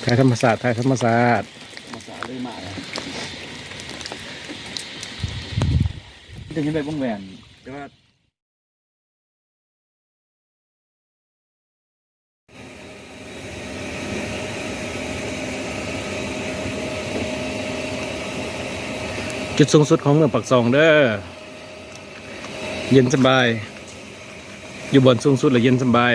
ຖ່າຍທຳມະຊາດ ຖ່າຍທຳມະຊາດ ທຳມະຊາດເລີຍມາແລ້ວ ຈະເຫັນໄດ້ວົງແຫວນ ແຕ່ວ່າ ຈຸດສູງສຸດຂອງເມືອງປາກຊ່ອງເດີ້ ເຢັນສະບາຍ ຢູ່ບ່ອນສູງສຸດລະເຢັນສະບາຍ.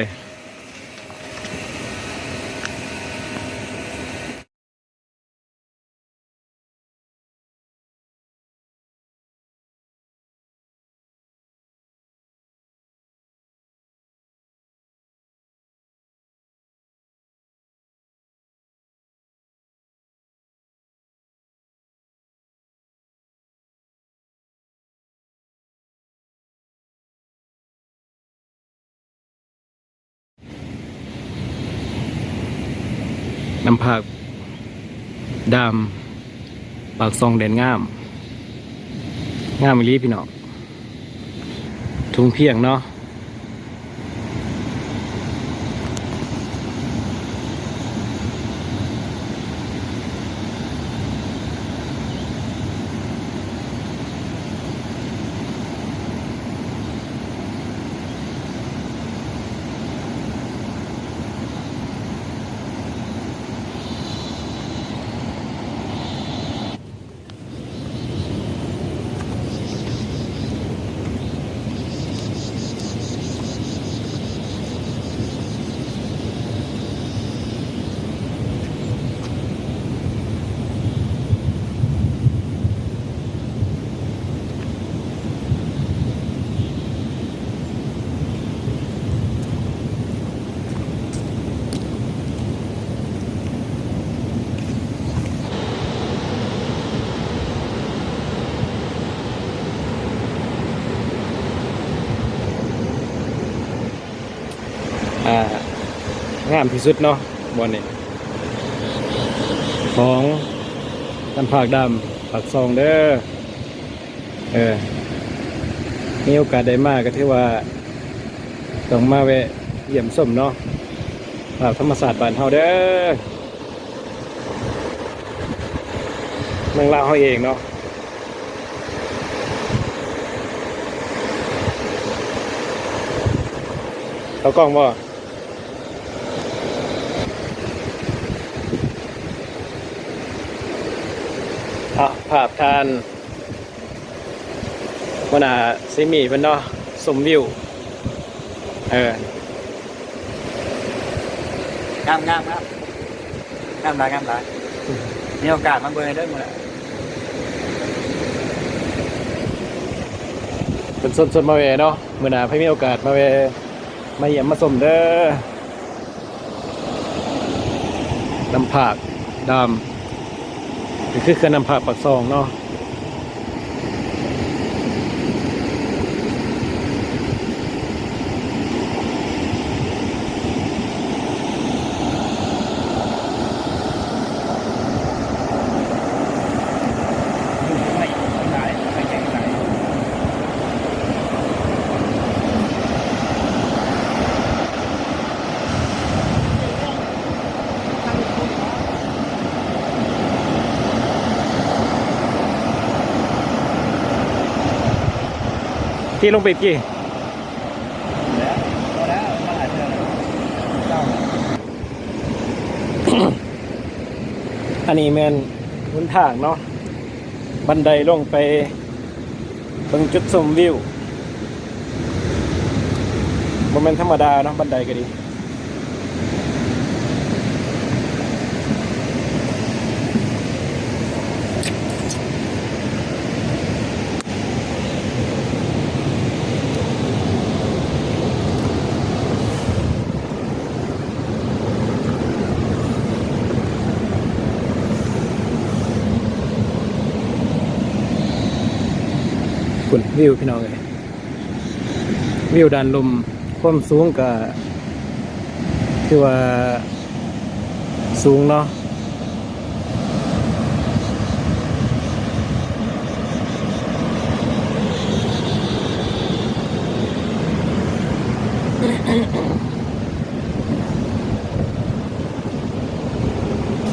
ນ້ຳພາກດາມ ປາກຊ່ອງແດນງາມ ງາມອີ່ຫຼີພີ່ນ້ອງ ທົ່ງພຽງເນາະ. ອ່າ ງາມທີ່ສຸດເນາະ ບ່ອນນີ້ ຂອງນ້ຳພາກດຳ ປາກຊ່ອງເດີ້. ເອີ ມີໂອກາດໄດ້ມາກໍຖືວ່າຕ້ອງມາແວະຢ້ຽມຊົມເນາະ ພາບທຳມະຊາດບ້ານເຮົາເດີ້ ເມືອງລາວເຮົາເອງເນາະ. ເຂົ້າກ້ອງບໍ່? ເອົາ ພາບທ່ານຫົວໜ້າເຊມີເພິ່ນເນາະ ຊົມວິວ ເອີ ງາມໆ ງາມ ງາມຫຼາຍ ງາມຫຼາຍ ມີໂອກາດມາເບິ່ງເດີມື້ໜ້າ ເພິ່ນຊວນ ຊວນມາແວ່ເນາະ ມື້ໜ້າໃຜມີໂອກາດມາແວ່ ມາຢ້ຽມມາຊົມເດີ ນ້ຳພາກດຳ ກໍຄືເຂື່ອນນ້ຳພາກປາກຊ່ອງເນາະ. ທີ່ລົງໄປກີ້ ອັນນີ້ແມ່ນຫົນທາງເນາະ ບັນໄດລົງໄປເບິ່ງຈຸດຊົມວິວ ບໍ່ແມ່ນທຳມະດາເນາະ ບັນໄດກໍດີ. ພຸ້ນ ວິວ ພີ່ນ້ອງເອີຍ ວິວດ້ານລຸ່ມ ຄວາມສູງກະຖືວ່າສູງເນາະ. ເ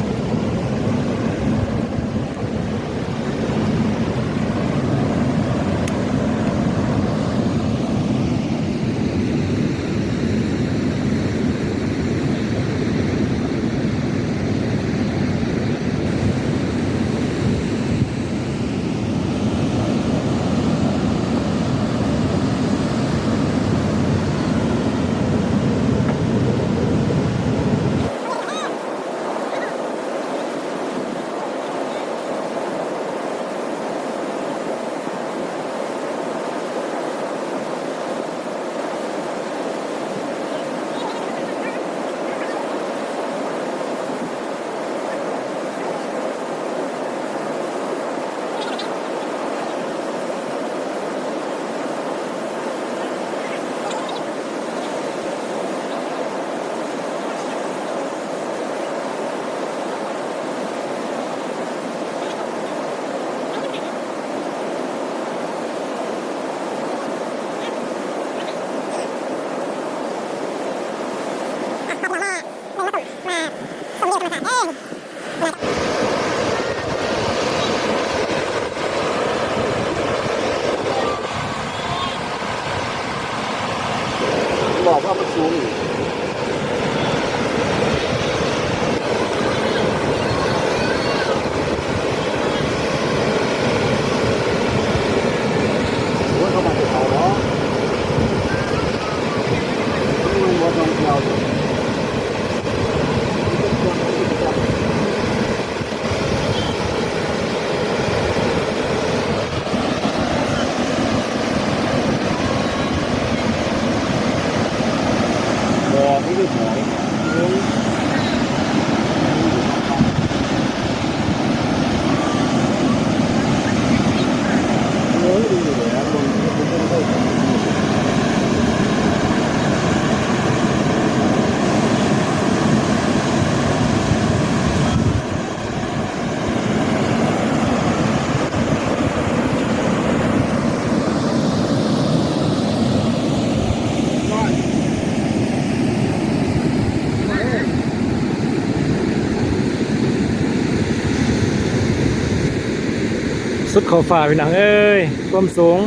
ສຸດຂອບຟ້າພີ່ນ້ອງເອີຍ ຄວາມສູງ